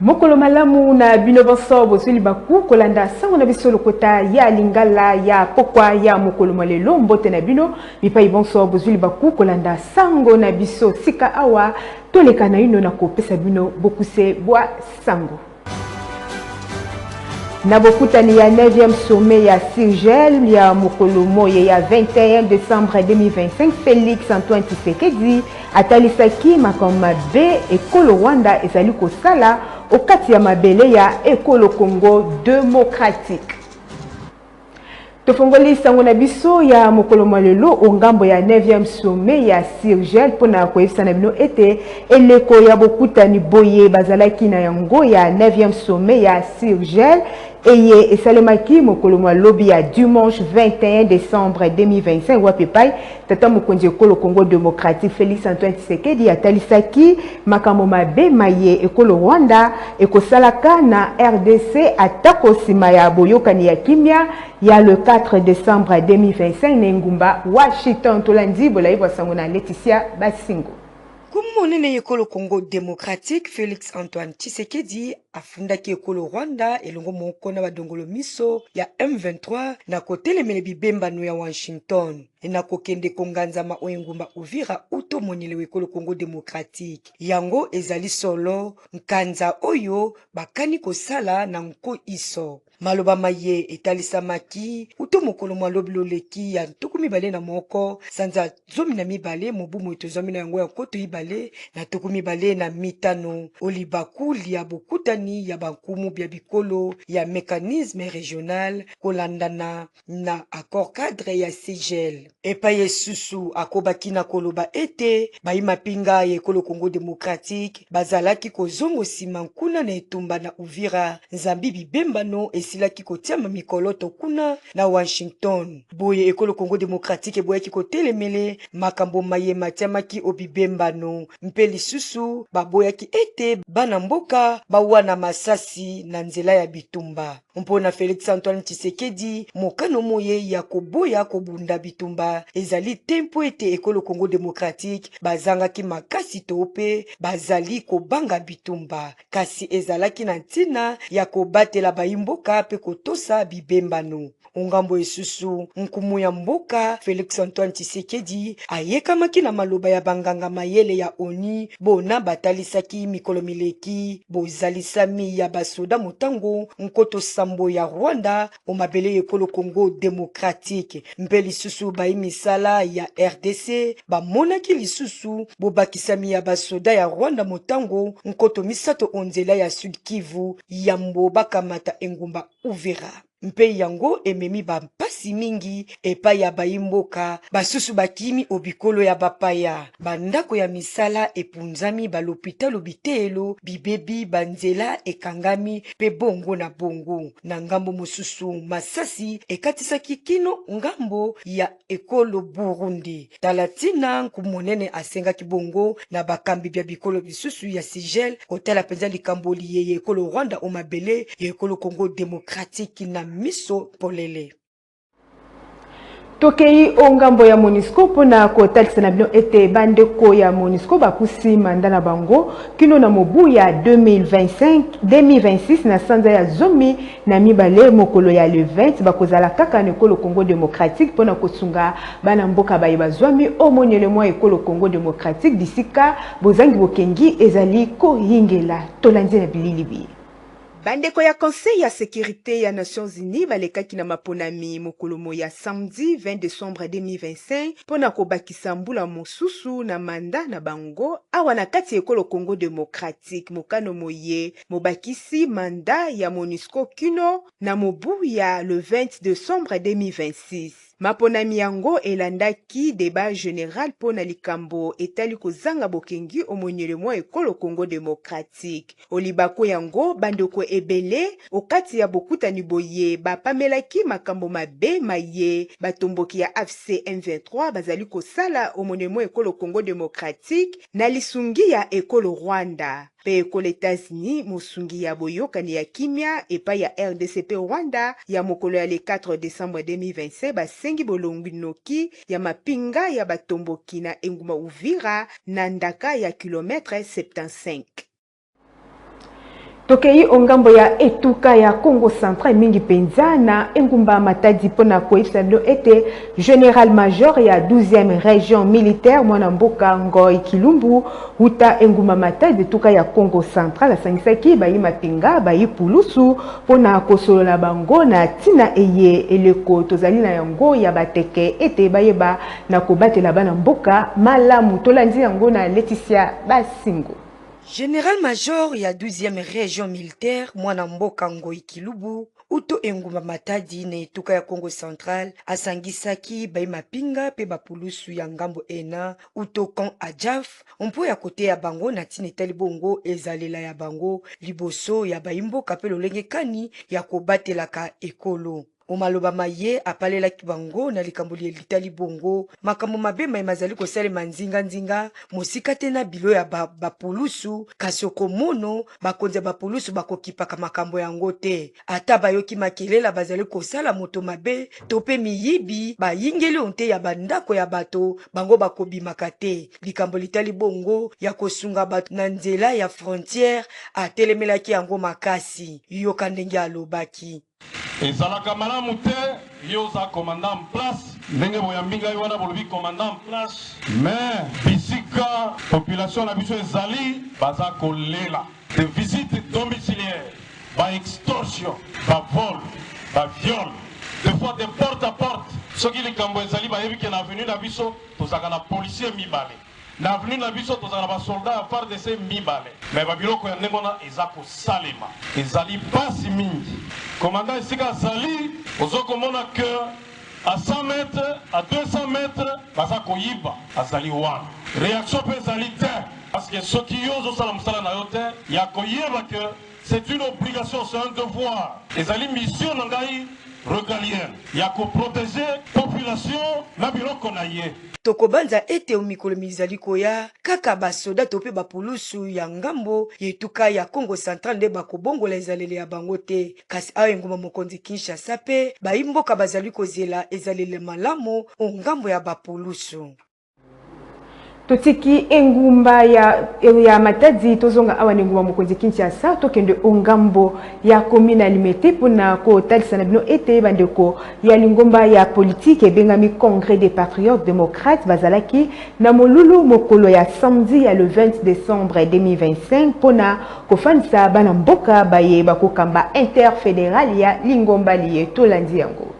Mokolo malamu na bino bonso bozwi libaku kolanda sango na biso lokota ya lingala ya pokwa ya mokolo mwa lelo. Mbote na bino bipai bonso bozwi libaku kolanda sango na biso. Sika awa toleka naino na kopesa bino bokuse bwa sango. Na bokutani ya 9e sommet ya Sirgel ya mokolo moye ya 21 décembre 2025, Félix Antoine Tshisekedi atalisaki makambo mabe ekolo Rwanda ezali kosala okati ya mabele ya ekolo Congo démocratique. Tofongoli sango na biso ya mokolo mwa lelo o ngambo ya 9e sommet ya Sirgel mpo na koyebisa na bino ete eleko ya bokutani boye bazalaki na yango ya 9e sommet ya Sirgel eye esalemaki mokolo mwa lobi ya dimanche 21 décembre 2025, wapi epai tata mokonzi ekolo Congo démocratique Félix Antoine Tshisekedi atalisaki makambo mabe maye ekolo Rwanda ekosalaka na RDC atako nsima ya boyokani ya kimia ya le 4 décembre 2025 na engumba Washington. Tolandi bolayi bwa sango na Laetitia Basingo. Nkumu monene ya ekolo Congo democratique Felix Antoine Tshisekedi afundaki ekolo Rwanda elongo moko na badongolo miso ya M23 na kotelemela bibembano ya Washington na kokende konganzama o engumba Uvira uto monyele wa ekolo Congo democratique. Yango ezali solo nkanza oyo bakani kosala na nko iso. Maloba maye etalisamaki uto mokolo mwa lobi loleki ya 21 sanza 12 mobu moye tozwami na yango ya 2025 o libaku lya bokutani ya bankumu bya bikolo ya Mécanisme régional kolandana na accord cadre ya Sigel. Epai esusu akobaki na koloba ete bayi mapinga ya ekolo Congo démocratique bazalaki kozongo nsima nkuna na etumba na Uvira zambi bibembano esilaki kotiama mikoloto kuna na Washington. Boye ekolo Congo démocratique eboyaki kotelemele makambo maye matiamaki o bibembano mpe lisusu baboyaki ete bana mboka bawa na masasi na nzela ya bitumba. Mpo na Felix Antoine Tshisekedi, mokano moye ya koboya kobunda bitumba ezali te mpo ete ekolo Congo démocratique bazangaki makasi to mpe bazali kobanga bitumba, kasi ezalaki na ntina ya kobatela bayimboka mpe kotosa bibembano. Ngambo esusu, nkumu ya mboka Felix Antoine Tshisekedi ayekamaki na maloba ya banganga mayele ya ONU bona batalisaki mikolo mileki bozalisami ya basoda motango 7,000 ya Rwanda o mabele ekolo Congo démocratique mpe lisusu bayi misala ya RDC bamonaki lisusu bobakisami ya basoda ya Rwanda motango 3,000 o nzela ya Sud Kivu yambo bakamata engumba Uvira. Mpe yango ememi bampasi mingi epai ya bayimboka basusu bakimi o bikolo ya bapaya, bandako ya misala epunzami, balopitalo biteyelo bibebi, banzela ekangami mpe bongo na bongo. Na ngambo mosusu masasi ekatisaki kino ngambo ya ekolo Burundi. Tala ntina nkumu monene asengaki bongo na bakambi bya bikolo bisusu ya Sigel kotala mpenza likambo liye ya ekolo Rwanda o mabele ya ekolo Congo démocratique na miso polele. Tokei o ngambo ya MONUSCO mpona kotalisa na bino ete bandeko ya MONUSCO bapusi manda na bango kino na mobu ya 2025 2026 na sanza ya 12 mokolo ya le 20 bakozala kaka na ekolo Congo démocratique mpona kosunga bana mboka baye bazwami o monyele mwa ekolo Congo démocratique bisika bozangi bokengi ezali koyingela. Tolandi na bilili biye. Bandeko ya Conseil ya securite ya Nations Unies balekaki na maponami mokolo moya samedi 20 decembre 2025 mpo na kobakisa mbula mosusu na mandat na bango awa na kati ya ekolo Congo democratique. Mokano moye mobakisi mandat ya Monusco kino na mobu ya le 20 decembre 2026. Maponami yango elandaki debat general mpo na likambo etali kozanga bokengi o monyele mwa ekolo Congo democratique. O libaku yango, bandeko ebele o kati ya bokutani boye bapamelaki makambo mabe maye batomboki ya AFC M23 bazali kosala o monyele mwa ekolo Congo democratique na lisungi ya ekolo Rwanda mpe ekolo Etats-Unis, mosungi ya boyokani ya kimia epai ya RDC mpe Rwanda ya mokolo ya le 4 decembre 2025. Basengi bolongwi noki ya mapinga ya batomboki na engumba Uvira na ndaka ya kilometre 75. Tokei o ngambo ya etuka ya Kongo Central, mingi mpenza na engumba Matadi, mpo na koyebisa bino ete General Major ya 12e Region Militaire, mwana mboka Ngoy Kilumbu, wuta engumba Matadi, etuka ya Kongo Central, asangisaki bayi mapinga, bayi pulusu, mpo na kosolola bango na ntina eye eleko tozali na yango ya bateke, ete bayeba na kobatela bana mboka malamu. Tolandi yango na Leticia Basingo. General Major ya 12e Region Militaire, mwana mboka Ngoi Kilubu, uto engumba Matadi na etuka ya Kongo Central, asangisaki bai mapinga mpe bapulusu ya ngambo ena uto camp Ajaf mpo ya koteya bango na ntina etali bongo ezalela ya bango liboso ya bai mboka mpe lolenge kani ya kobatelaka ekolo. O maloba ma ye, apalelaki bango na likambo liye litali bongo makambo mabe maye mazali kosalema nzinganzinga, mosika te na bilo ya ba bapulusu, kasi okomono bakonzi ya bapulusu bakokipaka makambo yango te. Ata bayoki makelela bazali kosala moto mabe to mpe miyibi bayingeli o nte ya bandako ya bato, bango bakobimaka te. Likambo litali bongo ya kosunga bato na nzela ya frontière, atelemelaki yango makasi. Yoka ndenge alobaki. Ezalaka malamu te yo oza commandant en place, ndenge boyambi ngai wana, bolobi commandant en place, mais bisika population na biso ezali, baza kolela de visite domiciliaire, ba extorsion, ba vol, ba viol, des fois de porte à porte. Soki likambo ezali, bayebi ke na avenue na biso tozalaka na policier mibale, na avenue na biso tozalaka na basoldat ya FARDC mibale, mais babiloko ya ndenge wana eza kosalema, ezali mpasi mingi. Commandant esika azali, ozo komona ke à 100 mètres, à 200 mètres, baza koyiba, azali wana, réaction mpe ezali te, parce que soki yo ozosala mosala na yo te ya koyeba ke c'est une obligation, c'est un devoir, ezali mission na ngai régalienne ya koprotéger population na biloko na ye. Tokobanza ete mikolo mizali koya, kaka basoda to mpe bapulusu ya ngambo ya etuka ya Kongo Central nde bakobongola ezaleli ya bango te, kasi awa engumba mokonzi Kinshasa mpe bayi mboka bazali kozela ezaleli malamu o ngambo ya bapulusu. Totiki engumba ya Matadi, tozonga awa na engumba mokonzi Kinshasa. Tokende ongambo ya commune ya Limete mpona kotalisa na bino ete bandeko ya lingomba ya politike ebengami Congrès des Patriotes Démocrates bazalaki na molulu mokolo ya samedi ya le 20 décembre 2025 mpona kofandisa bana mboka baye bakokamba interfédéral ya lingomba liye. Tolandi yango.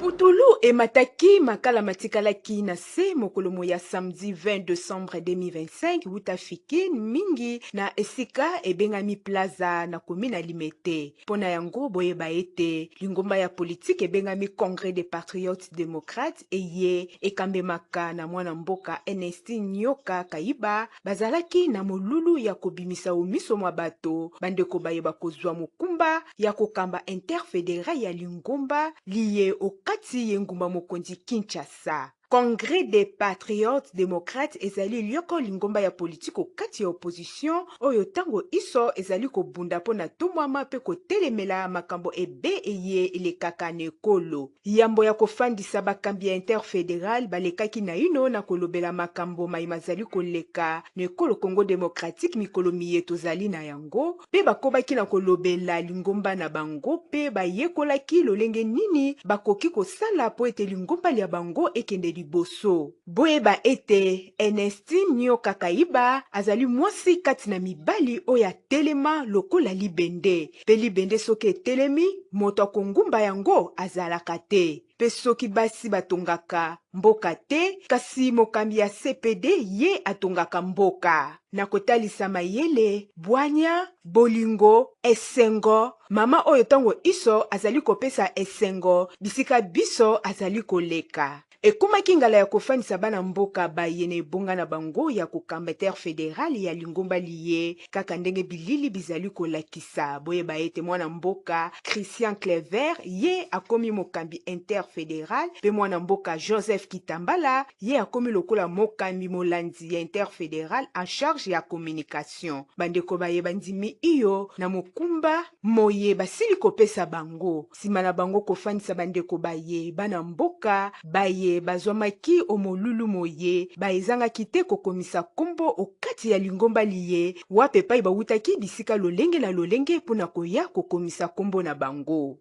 Putulu emataki, makala matikalaki na se mokolo ya samedi 20 décembre 2025 wuta Fikin, mingi na esika ebengami Plaza na commune ya Limete. Mpo na yango, boyeba ete lingomba ya politike ebengami Congrès des Patriotes Démocrates, eye ekambemaka na mwana mboka Ernestine Nyoka Kayiba, bazalaki na molulu ya kobimisa omiso mwa bato bandeko bayeba kozwa mokumba ya kokamba interfédéral ya lingomba liye okati ye ngumba mokonzi Kinshasa. Congrès des Patriotes Démocrates ezali lioko lingomba ya politike okati ya opposition oyo ntango iso ezali kobunda mpo na tombwama mpe kotelemela makambo ebe eye elekaka na ekolo. Yambo ya kofandisa bakambi ya interfédéral, balekaki naino na kolobela makambo mai mazali koleka na ekolo Congo démocratique mikolo miye tozali na yango, mpe bakobaki na kolobela lingomba na bango mpe bayekolaki lolenge nini bakoki kosala mpo ete lingomba lia bango ekende liboso. Boyeba ete Ernestine Nyoka Kayiba azali mwasi kati na mibali oyo atelema lokola libende, mpe libende soki etelemi, moto akongumba yango azalaka te. Mpe soki basi batongaka mboka te, kasi mokambi ya CPD ye atongaka mboka na kotalisa mayele, bwanya, bolingo, esengo. Mama oyo ntango iso azali kopesa esengo bisika biso azali koleka. Ekomaki ngala ya kofandisa bana mboka baye na ebonga na bango ya kokamba interfédéral ya lingomba liye, kaka ndenge bilili bizali kolakisa. Boyeba ete mwana mboka Christian Clever ye akomi mokambi interfédéral, mpe mwana mboka Joseph Kitambala ye akomi lokola mokambi molandi ya interfédéral en charge ya communication. Bandeko baye bandimi iyo na mokumba moye basili kopesa bango. Nsima na bango kofandisa bandeko baye, bana mboka baye. baye bazwamaki o molulu moye baezangaki te kokomisa kombo o kati ya lingomba liye wapi epai bawutaki bisika lolenge na lolenge mpo na koya kokomisa kombo na bango.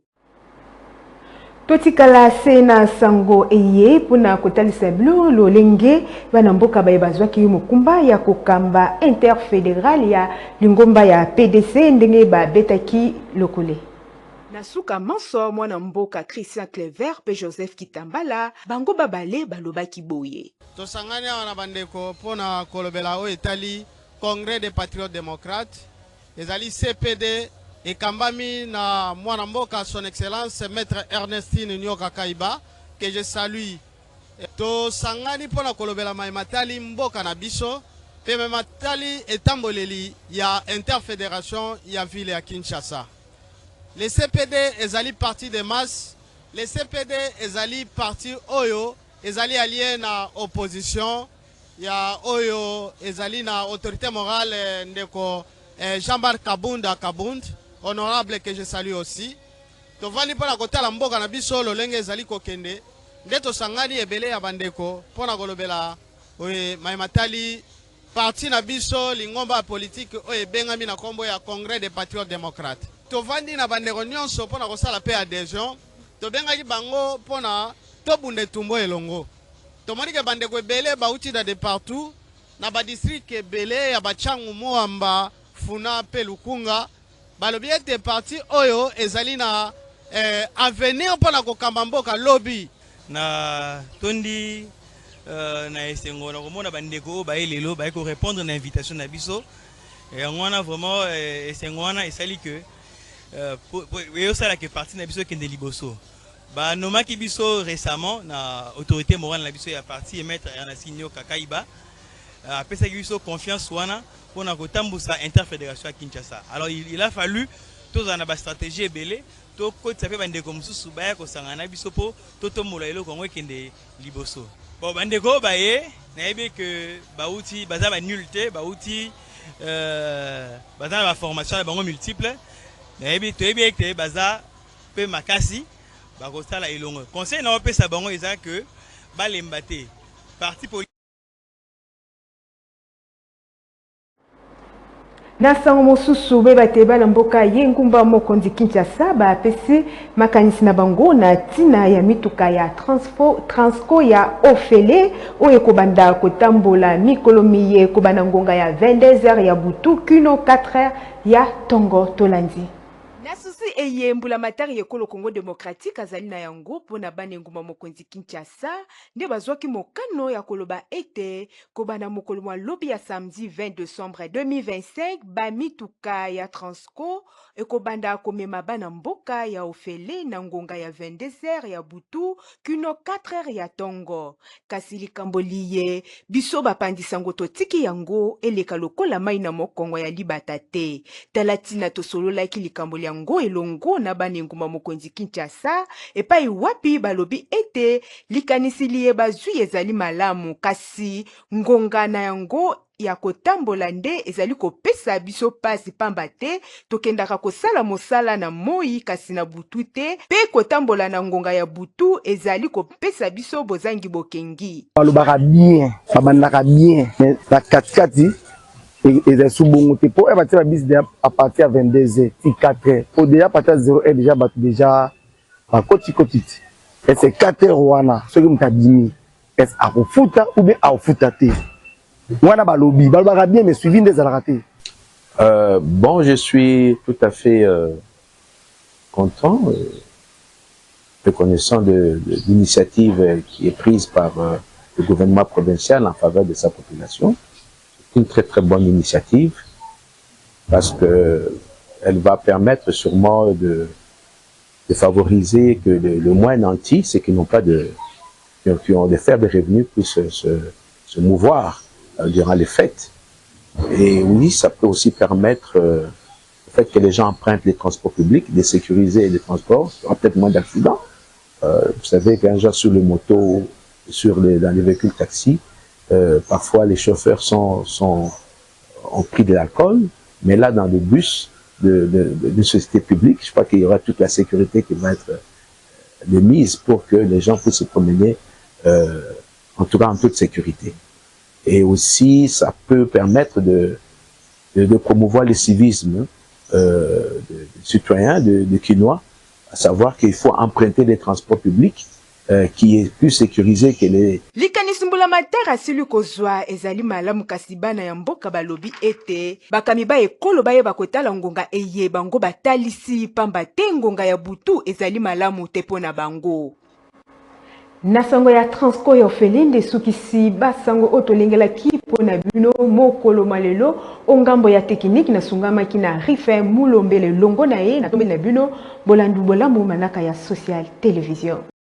Totikala se na sango eye mpo na kotalisa bino lolenge bana mboka baye bazwaki mokumba ya kokamba interfederal ya lingomba ya PDC ndenge babetaki lokole. Na suka manso, mwana mboka Christian Clever mpe Joseph Kitambala bango babale balobaki boye. Tosangani awa na bandeko mpo na kolobela oyo etali Congrès des Patriotes Democrates, ezali CPD ekambami na mwana mboka Son Excellence Maître Ernestine Nyoka Kaiba que je salue. Tosangani mpo na kolobela maye matali mboka na biso mpe maye matali etamboleli ya Interfederation ya ville ya Kinshasa. Le CPD ezali parti de masse, le CPD ezali parti oyo ezali allie na opposition ya oyo ezali na autorite morale ndeko Jean-Marc Kabund Kabund, honorable que je salue aussi. Tovandi mpo na kotala mboka na biso lolenge ezali kokende, nde tosangani ebele ya bandeko mpo na kolobela maye matali parti na biso, lingomba ya politiki oyo ebengami na kombo ya Congrès des Patriotes Democrates. Tovandi na bandeko nyonso mpo na kosala mpe adhesion. Tobengaki bango mpo na tobunda etumba oyo elongo. Tomoni ke bandeko ebele bauti na de partout, na ba districts ebele ya ba Tshangu, Mont-Amba, Funa mpe Lukunga. Balobi ete parti oyo ezali na avenir mpo na kokamba mboka lobi. Na tondi na esengo na komona ba ndeko oyo baye lelo, baye ko repondre na invitation na biso. Yango wana vraiment esengo wana esali que eyosala que parti na biso ekende liboso. Banomaki biso récemment na autorité morale na biso ya parti, Maître Ernestine Nyoka Kaiba, apesaki biso confiance wana mpona kotambusa interfédération ya Kinshasa. Alors il a fallu tozala na bastratégie ebele, tokotisa mpe bandeko mosusu baya kosangana na biso mpo totombola eloko yango ekende liboso. Bon, bandeko oyo baye, nayebi ke bauti, baza banul te, bauti baza na baformation na bango multiple. Nayebi, toyebi ete baza mpe makasi, bakosala elongo. Conseil na opesa bango eza ke balemba te, parti Na sango mosusu, boyeba te bana mboka ye ngumba mokonzi Kinshasa bapesi makanisi na bango na ntina ya mituka ya Transco ya ofele oyo ekobanda kotambola mikolo miye kobanda ngonga ya 22h ya butu kino 4h ya tongo. Tolandi. Na susi eye mbulamatari ya ekolo Congo Democratique azali na yango mpo na bana engumba mokonzi Kinshasa, nde bazwaki mokano ya koloba ete kobanda mokolo mwa lobi ya samedi 20 decembre 2025, ba mituka ya Transco ekobanda komema bana mboka ya ofele na ngonga ya 22h ya butu kino 4h ya tongo. Kasi likambo liye, biso bapanzi sango totiki yango eleka lokola mai na mokongo ya libata te. Tala tina tosololaki likambo lyango elongo na bana engumba mokonzi Kinshasa, epai wapi balobi ete likanisi liye bazwi ezali malamu, kasi ngonga na yango ya kotambola nde ezali kopesa biso pasi, pamba te tokendaka kosala mosala na moi kasi na butu te, mpe kotambola na ngonga ya butu ezali kopesa biso bozangi bokengi. Balobaka bien, babandaka bien, mais na katikati ezali su bongo te, mpo batie babisi déjà à partir ya 22 heures ti 4 heures, po déjà à partir ya 0 heure déjà bato déjà bakotikoti ti ese 4 heures wana. Soki moto abimi, ese akofuta ou bien akofuta te? Wana balobi, balobaka bien, mais suivi nde ezalaka te. Bon, je suis tout à fait content, reconnaissant de l'initiative qui est prise par le gouvernement provincial en faveur de sa population. C'est une très très bonne initiative parce que elle va permettre sûrement de favoriser que le moins nanti, ceux qui n'ont pas de, qui ont de faibles revenus, puissent se mouvoir durant les fêtes. Et oui, ça peut aussi permettre le fait que les gens empruntent les transports publics, de sécuriser les transports, il y aura peut-être moins d'accidents. Vous savez qu'un jour sur les motos, dans les véhicules taxis, parfois les chauffeurs ont pris de l'alcool, mais là, dans le bus d'une société publique, je crois qu'il y aura toute la sécurité qui va être de mise pour que les gens puissent se promener. euh, en tout cas en toute sécurité. Et aussi, ça peut permettre de, de, de promouvoir le civisme euh, de, de citoyens, de, de Quinois, à savoir qu'il faut emprunter les transports publics euh, qui est plus sécurisé que les... Likanisi mbulamatari asili kozwa ezali malamu kasi bana ya mboka balobi ete bakambi ba ekolo bayeba kotala ngonga eye bango batalisi pamba te ngonga ya butu ezali malamu te mpo na bango. Na sango ya Transco ya ofele nde esukisi basango oyo tolengelaki mpo na bino mokolo mwa lelo. O ngambo ya tekiniki nasungamaki na Rifin Mulombele longo na ye natombeli na bino bolandu bolamu manaka ya Social Television.